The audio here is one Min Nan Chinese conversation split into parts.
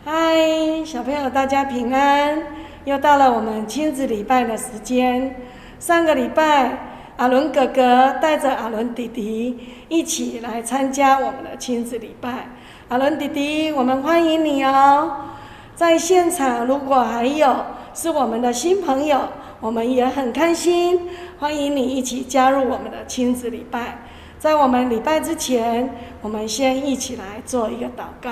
嗨，小朋友，大家平安！又到了我們親子禮拜的時間。上個禮拜，阿倫哥哥帶着阿倫弟弟一起來參加我們的親子禮拜。阿倫弟弟，我們歡迎你哦！在現場，如果還有是我們的新朋友，我們也很開心，歡迎你一起加入我們的親子禮拜。在我們禮拜之前，我們先一起來做一個禱告。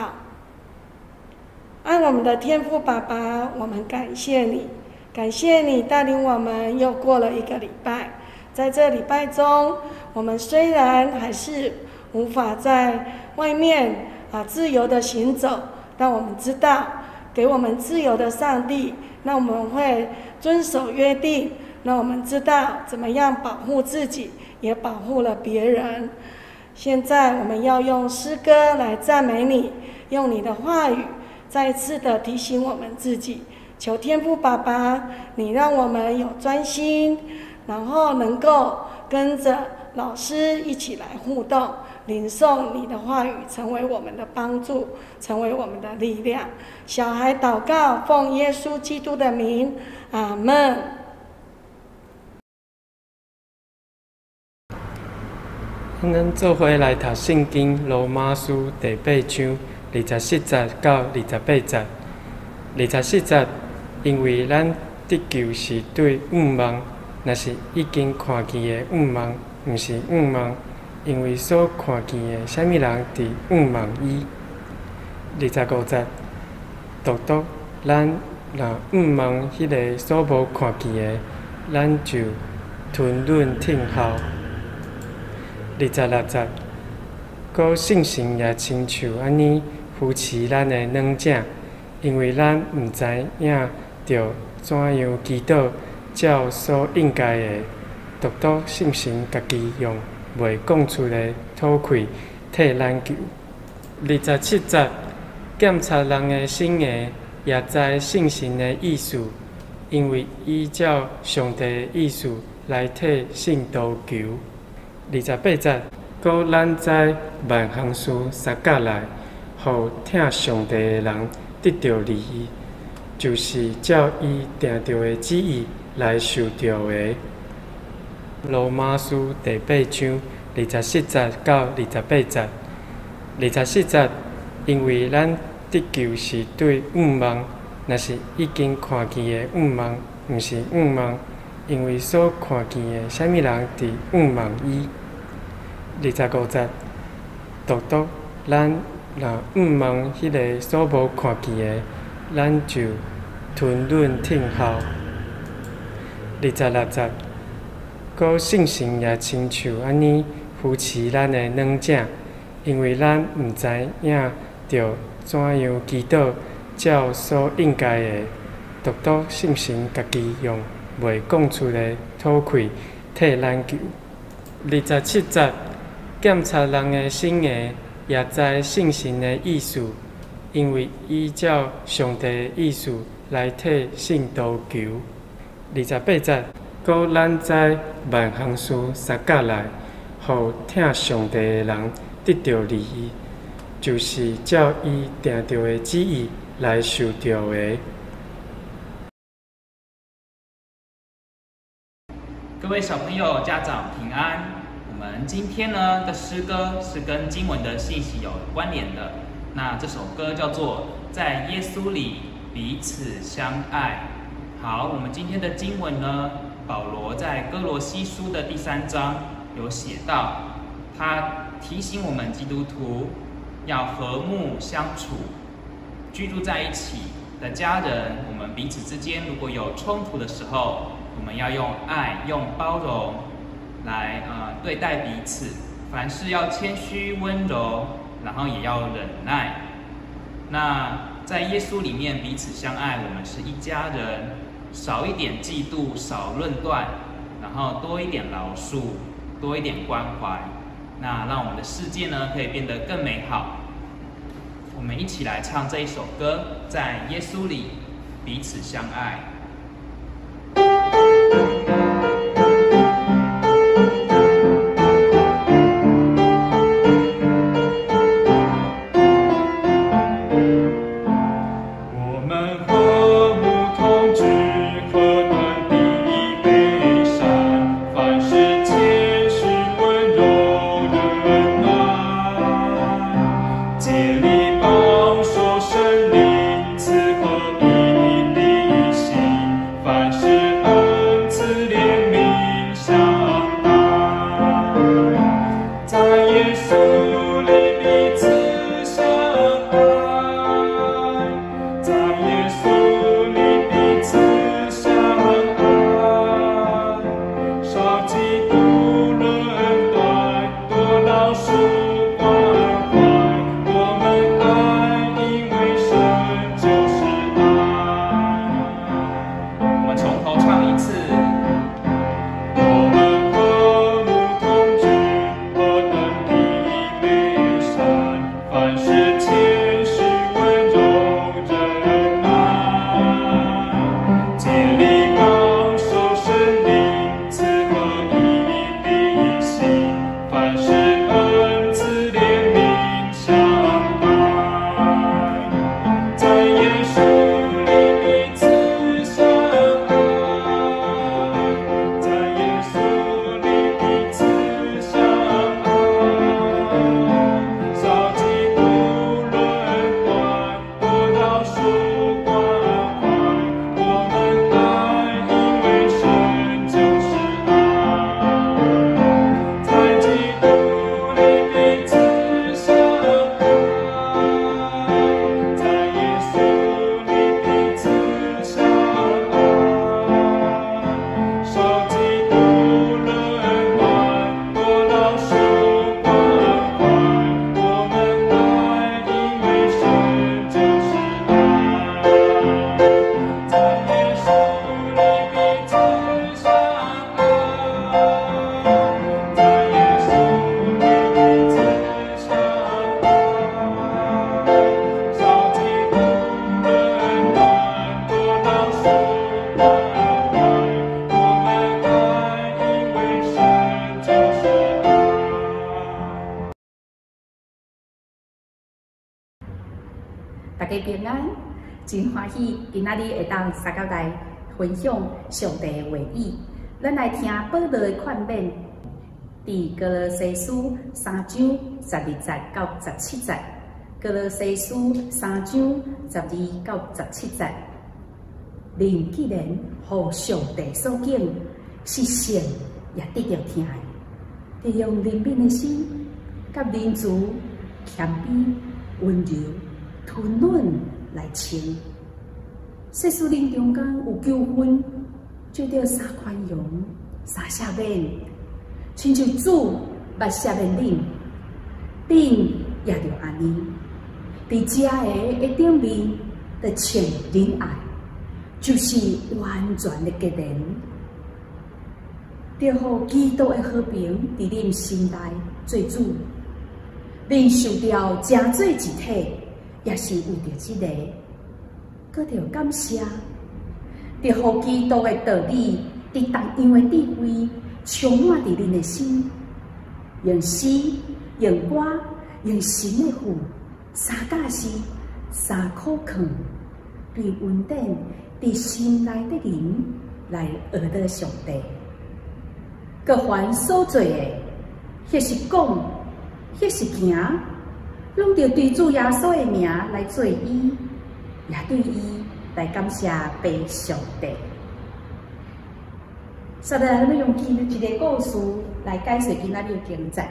愛我們的天父爸爸，我們感謝你，感謝你帶領我們又過了一個禮拜。在這禮拜中，我們雖然還是無法在外面自由的行走，但我們知道給我們自由的上帝，那我們會遵守約定，那我們知道怎麼樣保護自己，也保護了別人。現在我們要用詩歌來讚美你，用你的話語再次的提醒我們自己，求天父爸爸，你讓我們有專心，然後能夠跟着老師一起來互動，領受你的話語，成為我們的幫助，成為我們的力量。小孩禱告，奉耶穌基督的名，阿門。咱做伙來讀聖經羅馬書第八章24節到28節。24節，因為咱得救是對向望，若是已經看見的向望，毋是向望，因為所看見的，啥物人佇向望伊？25節，獨獨咱若向望彼个所無看見的，咱就吞忍等候。26節，閣聖神也親像按呢扶持咱的軟者，因為咱毋知影著怎樣祈禱，照所應該的，獨獨聖神家己用袂講出的吐氣替咱求。27節，檢查人的心的，也知聖神的意思，因為伊照上帝的意思來替聖徒求。28節，閣咱知萬項事相佮來，予疼上帝的人得著利益，就是照伊定著的旨意來受召的。羅馬書第八章24節到28節。24節，因為咱得救是對向望，若是已經看見的向望，毋是向望，因為所看見的，啥物人佇向望伊？25節，獨獨咱若向望彼个所無看見的，咱就吞忍等候。26節，閣聖神也親像按呢扶持咱的軟者，因為咱毋知影著怎樣祈禱，照所應該的，獨獨聖神家己用袂講出的吐氣替咱求。27節，檢查人的心的，也知聖神的意思，因為伊照上帝的意思來替聖徒求。28節，閣咱知萬項事相佮來，予疼上帝的人得著利益，就是照伊定著的旨意來受召的。各位小朋友、家長平安。我們今天呢的詩歌是跟經文的信息有關聯的。那這首歌叫做《在耶穌裡彼此相愛》。好，我們今天的經文呢，保羅在歌羅西書的第三章有寫到，他提醒我們基督徒要和睦相處，居住在一起的家人，我們彼此之間如果有衝突的時候，我們要用愛、用包容來對待彼此，凡事要謙虛溫柔，然後也要忍耐。那在耶穌裡面彼此相愛，我們是一家人，少一點嫉妒，少論斷，然後多一點饒恕，多一點關懷，那讓我們的世界呢可以變得更美好。我們一起來唱這一首歌，在耶穌裡彼此相愛。大家平安，真歡喜今仔日會當相佮來分享上帝的話語。咱來聽保羅的勸勉，佇歌羅西書3章12節到17節。歌羅西書3章12到17節。恁既然予上帝所揀，是聖也得著疼的，著用憐憫的心，佮仁慈、謙卑、溫柔、吞忍來穿。假使恁中間有糾紛，就著三寬容、三赦免，親像主捌赦免恁，恁也著按呢。佇遮个的頂面，著穿仁愛，就是完全的結連，著予基督的和平佇恁心內做主。恁受召成做一體，也是為著這个，閣著感謝，著予基督的道理佇同樣的智慧充滿佇恁的心，用詩、用歌、用神的賦，三教示、三苦勸，並恩典佇心內的靈來學的上帝。各凡所做的，或是講，或是行，攏著對主耶穌的名來做伊，也對伊來感謝父上帝。接下來，咱欲用一个故事來解釋今仔日的經節。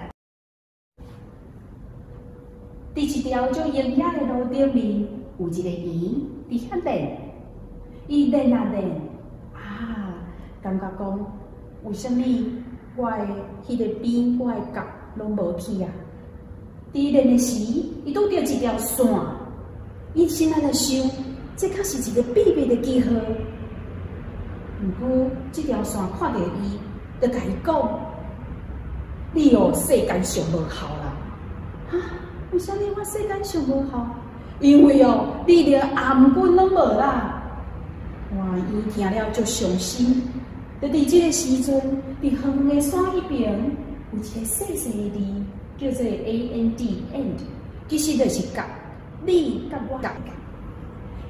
佇一條足遠野的路頂面，有一个圓佇遐練，伊練啊練，啊，感覺講為啥物我的彼个邊，我的角攏無去啊？佇練的時，伊拄著一條線，伊心內咧想，這確是一个秘密的記號。毋過，這條線看著伊，就共伊講：你哦，世間上無效啦！哈？為啥物我世間上無效？因為哦，你連頷頸攏無啦！哇！伊聽了足傷心。就佇這个時陣，佇遠遠的山彼爿，有一个細細的字，叫做 A N D and，其實就是佮你佮我。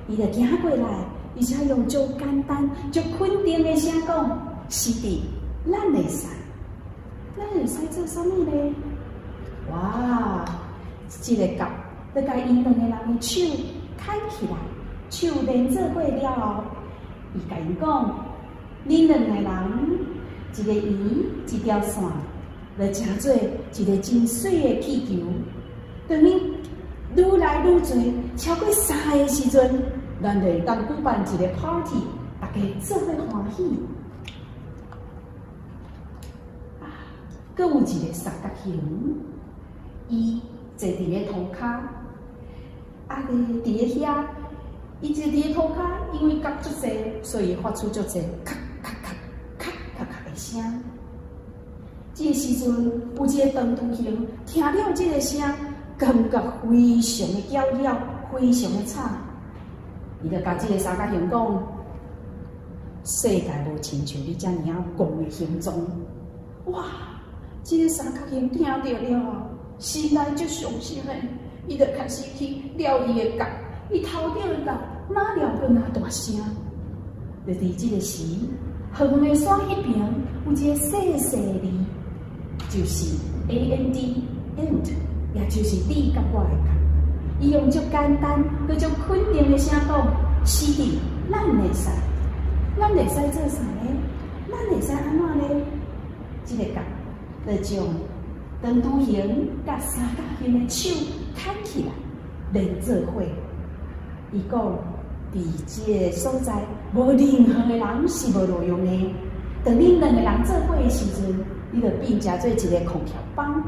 伊就行過來，而且用足簡單、足肯定的聲講：是的，咱會使，咱會使做啥物呢？哇！這个角就共𪜶兩个人的手牽起來，手連做伙了後，伊共𪜶講：恁兩個人，一個圓，一條線，就成做一个真媠的氣球。當恁愈來愈濟，超過三个時陣，咱就會當舉辦一个 party，大家做伙歡喜。啊，閣有一个三角形，伊坐佇咧塗跤，啊，佇咧遐，伊坐佇咧塗跤，因為角足濟，所以發出足濟咔咔咔咔咔咔的聲。這个時陣，有一個長雛熊聽了這个聲，感覺非常的嬌嬌，非常的慘。伊就共這个三角形講：世界無親像你遮爾仔戇的形狀。哇！這个三角形聽著了後，心內足傷心的，伊就開始去撩伊的角，伊頭頂的角哪撩閣哪大聲。就佇這个時，遠遠的山彼爿有一个細細的字，就是 A N D and，也就是你佮我的角。伊用足簡單、閣足肯定的聲講：是的，咱會使，咱會使做啥呢？咱會使按怎呢？這个角就將長雛熊佮三角形的手牽起來，連做伙。伊講：佇這个所在，無任何的人是無路用的。當恁兩个人做伙的時陣，你就變成做一个空橋幫，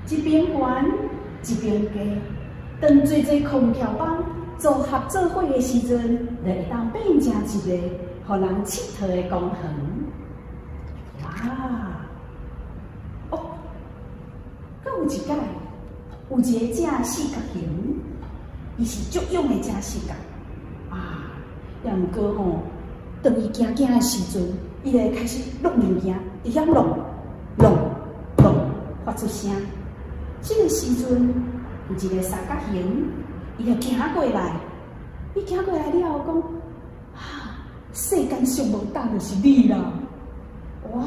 一邊懸，一邊低。當濟濟空橋幫組合做伙的時陣，就會當變成一个予人𨑨迌的公園。哇！哦，閣有一擺，有一个正四角形，伊是足勇的正四角啊！也毋過吼，當伊行行的時陣，伊就會開始挵物件，佇遐挵挵挵，發出聲。這个時陣，有一个三角形，伊就行過來，伊行過來了後講：啊，世間上無膽就是你啦！哇！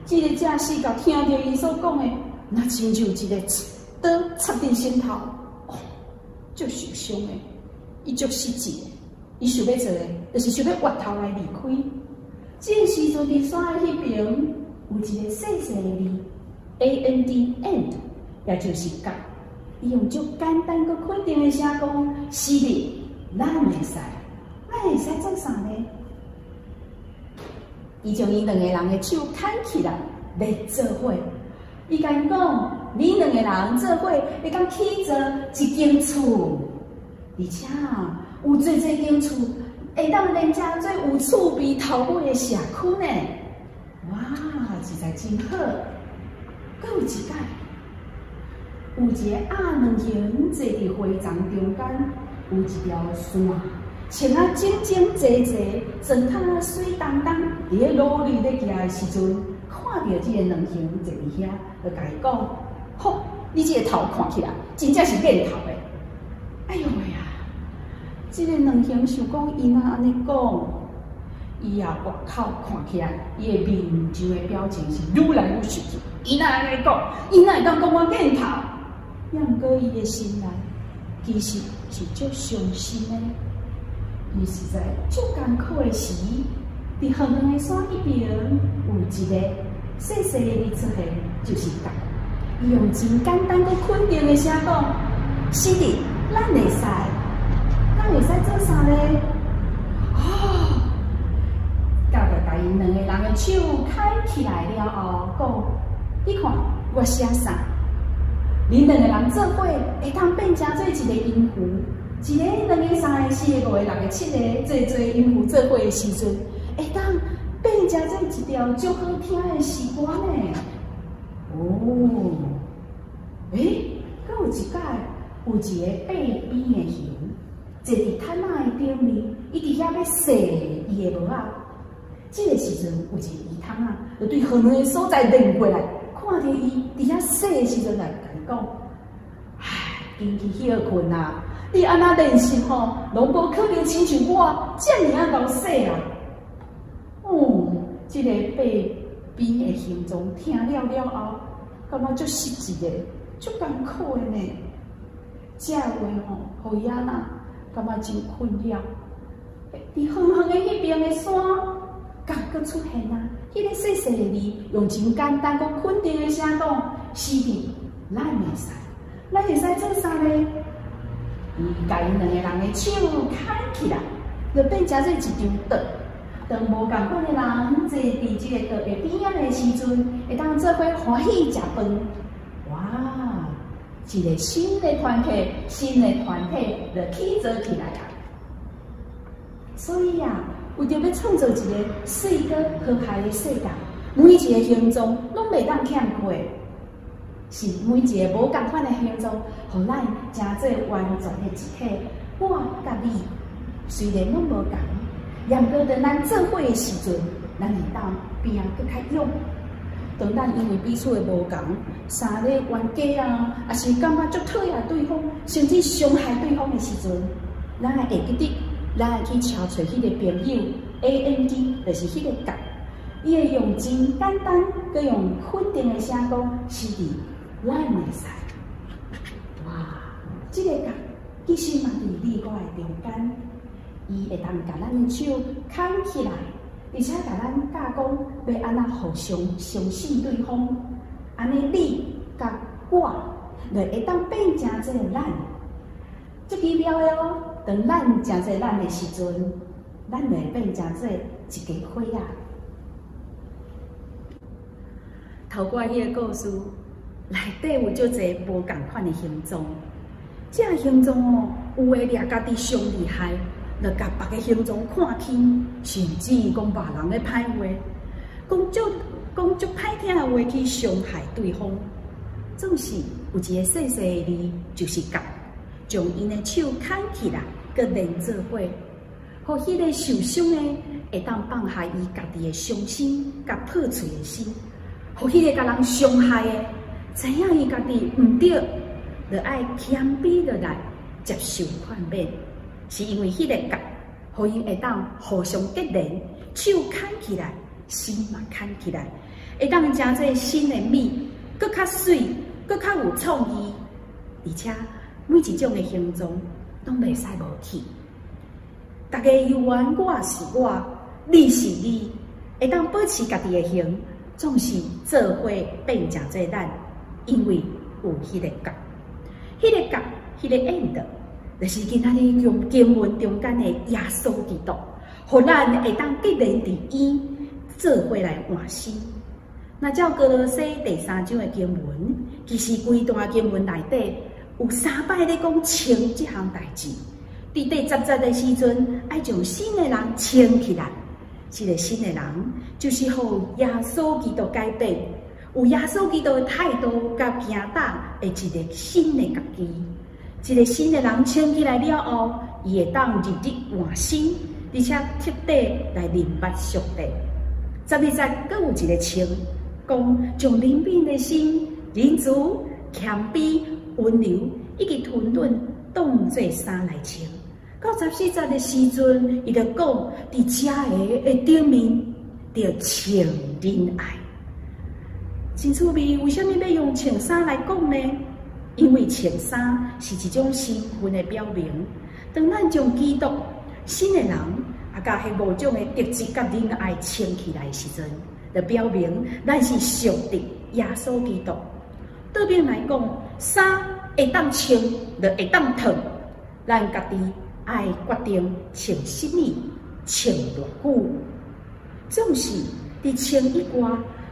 這个正四角聽著伊所講的，若親像一个刀插佇心頭，哦，足受傷的，伊足失志的，伊想欲做的，就是想欲越頭來離開。這个時陣佇山的彼爿有一个細細的字，A N D and，也就是佮。伊用足簡單閣肯定的聲講：是的，咱會使，咱會使做啥呢？伊將𪜶兩个人的手牽起來，來做伙。伊共𪜶講：恁兩个人做伙，會當起造一間厝，而且有濟濟間厝會當連成做有趣味頭尾的社區呢。哇，實在真好！閣有一擺，有一个鴨卵熊坐佇花叢中間，有一條線，穿啊整整齊齊，妝頭媠當當，佇咧努力咧行的時陣，看著這个卵熊坐佇遐，就共伊講：吼，你這个頭看起來真正是癮頭的。哎喲喂啊！這个卵熊想講，伊若按呢講，伊也外口看起來，伊的面上的表情是愈來愈生氣。伊若按呢講，伊哪會當講我癮頭？也毋過伊的心內其實是足傷心的。伊實在足艱苦的時，佇遠遠的山彼爿有一个細細的字出現，就是佮。伊用真簡單閣肯定的聲講：是的，咱會使，咱會使做啥呢？哦，佮就共𪜶兩个人的手牽起來了後，講：你看我寫啥？恁兩個人做伙會當變成做一个音符，一个、兩个、三個、四个、五个、六个、七個，濟濟音符做伙的時陣，會當變成做一條足好聽的詩歌呢。哦，欸，閣有一擺，有一个八邊的熊，坐佇毯仔的頂面，伊佇遐欲洗伊的帽仔。這个時陣，有一个魚桶仔，就對遠遠的所在連過來，看著伊佇遐洗的時陣來共伊講：唉，緊去歇睏啊！你按怎練習吼，攏無可能親像我遮爾仔𠢕洗啊！哦，這个八邊的形狀聽了了後，感覺足失志的，足艱苦的呢。這話吼，予伊按怎感覺真困擾。佇遠遠的彼爿的山，佮閣出現啊！彼个細細的字，用真簡單閣肯定的聲講：是的，咱會使，咱會使做啥呢？伊共𪜶兩个人的手牽起來，就變成做一張桌。當無仝款的人坐佇這个桌的邊仔的時陣，會當做伙歡喜食飯。哇！一个新的團體，新的團體就起造起來啊！所以啊，為著欲創造一个媠閣和諧的世界，每一个形狀攏袂當欠缺，是每一个無仝款的形狀，予咱成做完全的一體。我佮你雖然攏無仝，也毋過當咱做伙的時陣，咱會當拼閣較勇。當咱因為彼此的無仝，生咧冤家啊，抑是感覺足討厭對方，甚至傷害對方的時陣，咱會記得，咱愛去敲揣彼個朋友 A N D，就是彼個佮，伊會用真簡單，閣用肯定的聲講，是的，咱會使。哇，這個佮其實嘛佇你我的中間，伊會當共咱的手牽起來，而且共咱教講欲按怎互相相信對方，按呢你佮我，就會當變成做咱。足奇妙的哦！當咱成做咱的時陣，咱會變成做一家伙仔。透過彼个故事，內底有足濟無仝款的形狀。這个形狀哦，有的掠家己上厲害，就共別个形狀看輕，甚至講罵人的歹話，講足歹聽的話去傷害對方。總是有一个細細的字，就是佮，將𪜶的手牽起來，閣連做伙，予彼个受傷的會當放下伊家己的傷心佮破碎的心，予彼个共人傷害的知影伊家己毋對，就愛謙卑落來，接受勸勉，是因為彼个角，予𪜶會當互相結連，手牽起來，心嘛牽起來，會當成做新的物，閣較媠，閣較有創意，而且每一種的形狀攏袂使無去。逐家猶原我是我，你是你，會當保持家己的形，總是做伙變成做咱，因為有彼个角，彼个角，彼个 and，就是今仔日用經文中間的耶穌基督，予咱會當結連佇伊做伙來換新。若照歌羅西第三章的經文，其實規段經文內底有三擺咧講穿這項代誌。佇第十節的時陣，愛將新的人穿起來。這个新的人就是予耶穌基督改變，有耶穌基督的態度佮行動的一个新的家己。這个新的人穿起來了後，伊會當日日換新，而且徹底來認捌上帝。十二節閣有一个穿，講將憐憫的心、仁慈、謙卑、溫柔以及吞忍當做衫來穿。到十四節的時陣，伊就講佇遮个的頂面著穿仁愛。真趣味，為啥物欲用穿衫來講呢？因為穿衫是一種身份的表明。當咱將基督新的人啊，佮彼五種的特質佮仁愛穿起來的時陣，就表明咱是屬佇耶穌基督。倒面來講，衫會當穿，就會當脫。咱家己愛決定穿啥物，穿偌久。總是佇穿以外，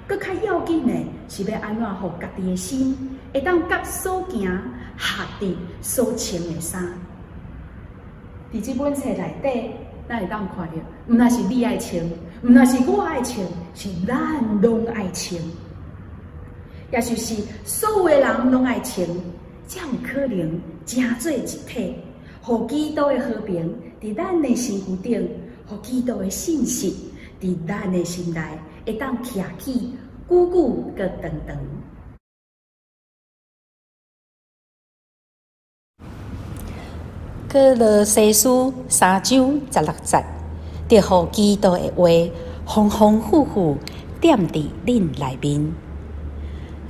閣較要緊的是欲按怎予家己的心會當佮所行合佇所穿的衫。佇這本冊內底，咱會當看著，毋但是你愛穿，毋但是我愛穿，是咱攏愛穿。也就是所有的人攏愛穿，才有可能成做一體，予基督的和平佇咱的身軀頂，予基督的信實佇咱的心內會當徛起久久閣長長。歌羅西書三章十六節，著予基督的話豐豐富富踮佇恁內面。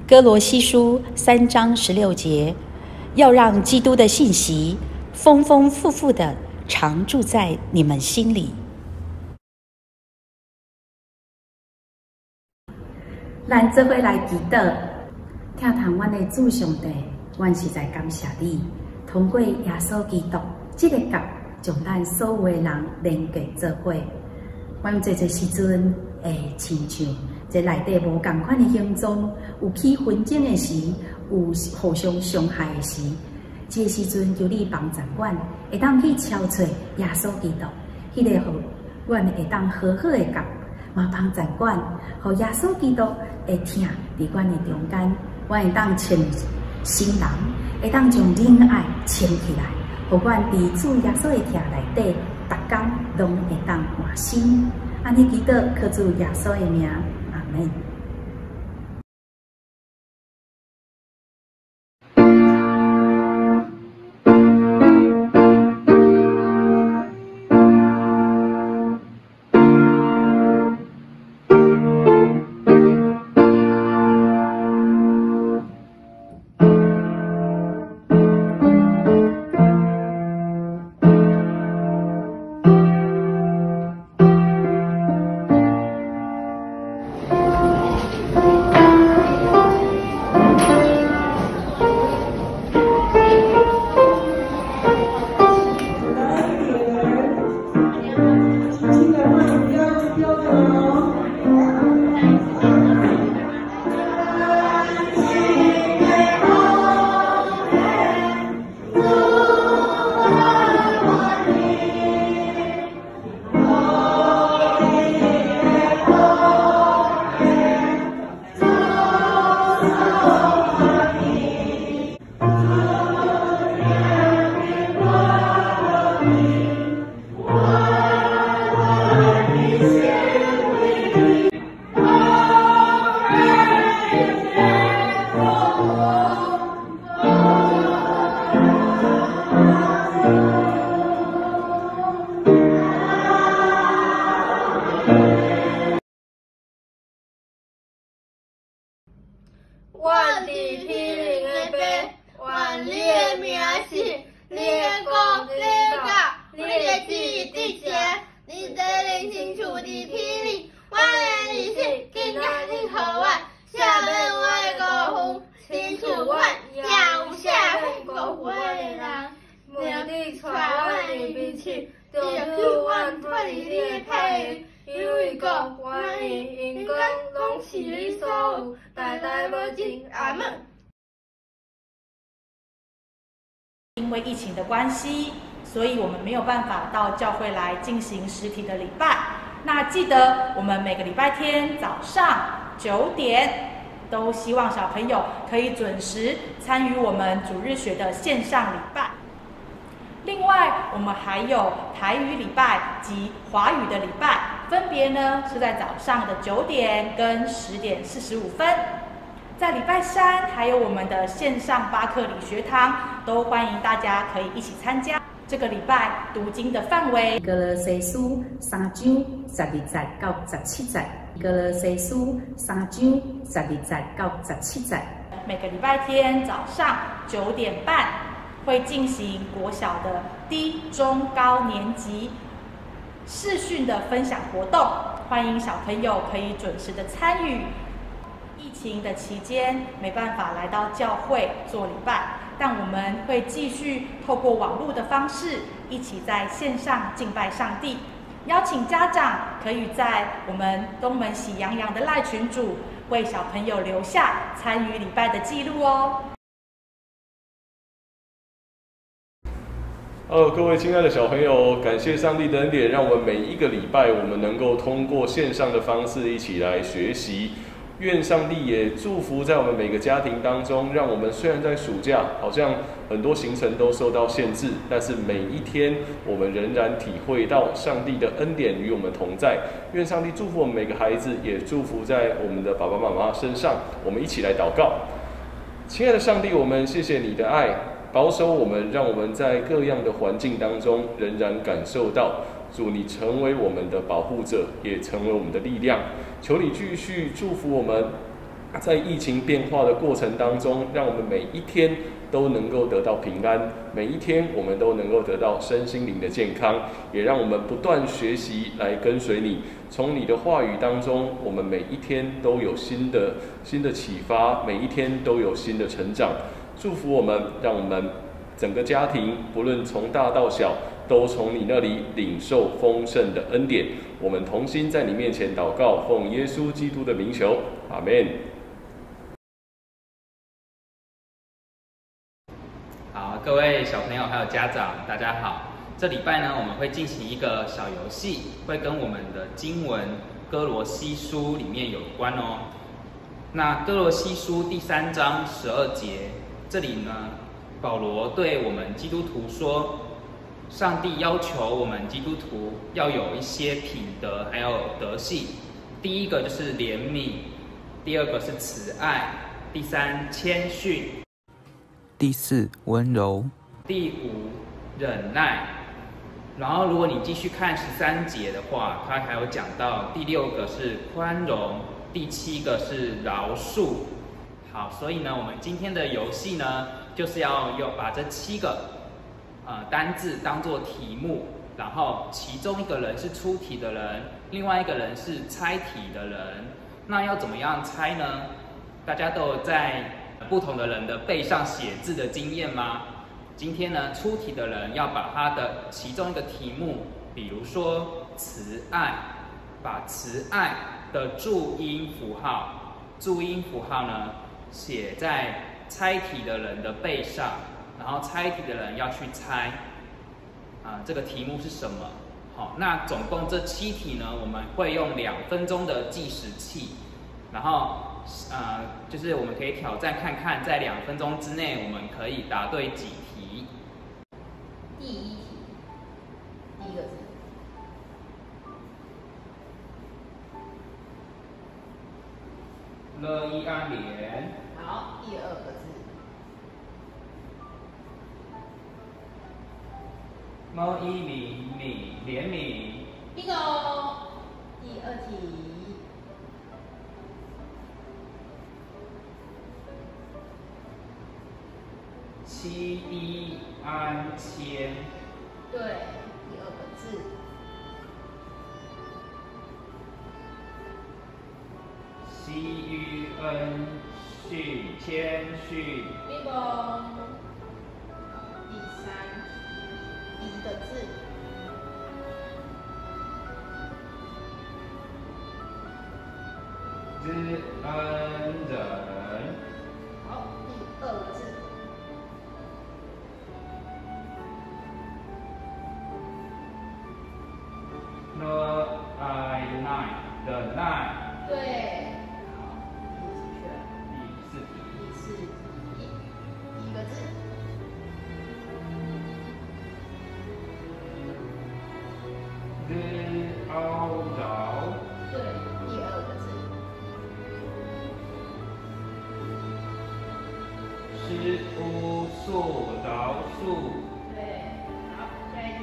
歌羅西書三章十六節，要讓基督的信息豐豐富富的常住在你們心裡。咱做伙來祈禱，疼痛阮的主上帝，阮實在感謝你，通過耶穌基督這个角，將咱所有的人連結做伙。阮濟濟時陣會親像這內底無仝款的形狀，有起紛爭的時，有互相傷害的時，這个時陣求你幫助阮，會當去超越耶穌基督，彼个予阮會當好好的角，嘛幫助阮，予耶穌基督會疼佇阮的中間，阮會當穿新人，會當將仁愛穿起來，予阮佇主耶穌的疼內底，逐工攏會當換新。按呢祈禱，靠主耶穌的名，阿們。你带阮入面去，求阮脱离你的歹运，因为国、权柄、荣光，拢是你所有，代代无尽。阿门。因为疫情的关系，所以我们没有办法到教会来进行实体的礼拜。那记得我们每个礼拜天早上9点，都希望小朋友可以准时参与我们主日学的线上礼拜。另外，我们还有台语礼拜及华语的礼拜，分别呢是在早上的9点跟10点45分。在礼拜三还有我们的线上巴克礼学堂，都欢迎大家可以一起参加。这个礼拜读经的范围，歌罗西书三章12节到17节。歌罗西书三章12节到17节。每个礼拜天早上9点半会进行国小的低、中、高年级视讯的分享活动，欢迎小朋友可以准时的参与。疫情的期间没办法来到教会做礼拜，但我们会继续透过网络的方式，一起在线上敬拜上帝。邀请家长可以在我们东门喜羊羊的赖群组，为小朋友留下参与礼拜的记录哦。 Hello，各位亲爱的小朋友，感谢上帝的恩典，让我们每一个礼拜我们能够通过线上的方式一起来学习。愿上帝也祝福在我们每个家庭当中，让我们虽然在暑假好像很多行程都受到限制，但是每一天我们仍然体会到上帝的恩典与我们同在。愿上帝祝福我们每个孩子，也祝福在我们的爸爸妈妈身上。我们一起来祷告。亲爱的上帝，我们谢谢你的爱，保守我们，让我们在各样的环境当中仍然感受到主，你成为我们的保护者，也成为我们的力量。求你继续祝福我们，在疫情变化的过程当中，让我们每一天都能够得到平安，每一天我们都能够得到身心灵的健康，也让我们不断学习来跟随你。从你的话语当中，我们每一天都有新的启发，每一天都有新的成长。祝福我们，让我们整个家庭，不论从大到小，都从你那里领受丰盛的恩典。我们同心在你面前祷告，奉耶稣基督的名求，阿门。好，各位小朋友还有家长，大家好。这礼拜呢，我们会进行一个小游戏，会跟我们的经文《歌罗西书》里面有关哦。那《歌罗西书》第三章12节，这里呢，保罗对我们基督徒说，上帝要求我们基督徒要有一些品德，还有德性。第一个就是怜悯，第二个是慈爱，第三谦逊，第四温柔，第五忍耐。然后，如果你继续看13节的话，他还有讲到第六个是宽容，第七个是饶恕。好，所以呢，我们今天的游戏呢，就是要用把这七个单字当做题目，然后其中一个人是出题的人，另外一个人是猜题的人。那要怎么样猜呢？大家都有在不同的人的背上写字的经验吗？今天呢，出题的人要把他的其中一个题目，比如说慈爱，把慈爱的注音符号呢写在猜题的人的背上，然后猜题的人要去猜，啊，这个题目是什么？好，那总共这七题呢，我们会用2分钟的计时器，然后就是我们可以挑战看看，在两分钟之内我们可以答对几题。第一题，第一个字。乐一二连。好，第二个字。猫一敏敏怜悯。 bingo。第二题。七一安谦。对，第二个字。 C U N 训谦逊。 bingo。第三题。恩人。好，第二个字。 N I 耐，忍耐。对，好，第几题了？第四题。第四题，第一个字。日欧饶。对，第二个字。是乌树饶树。对，好，下一题。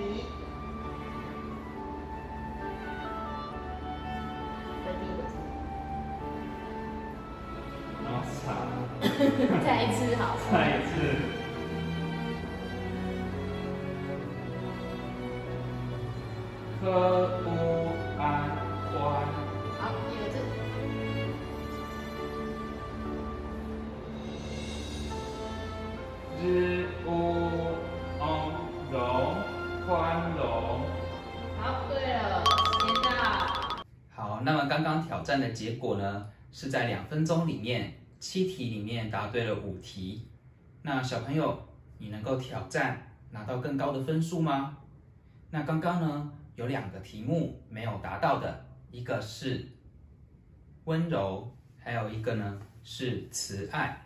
的第一个字。再一次好。再一次。科乌安宽。好，第一个字。日乌翁容，宽容。好，对了，时间到。好，那么刚刚挑战的结果呢，是在2分钟里面，7题里面答对了5题。那小朋友，你能够挑战拿到更高的分数吗？那刚刚呢，有2个题目没有答到的，一个是温柔，还有一个呢是慈爱。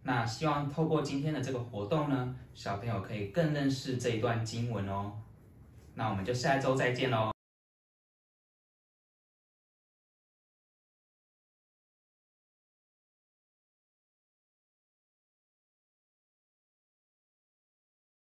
那希望透过今天的这个活动呢，小朋友可以更认识这一段经文哦。那我们就下一周再见喽。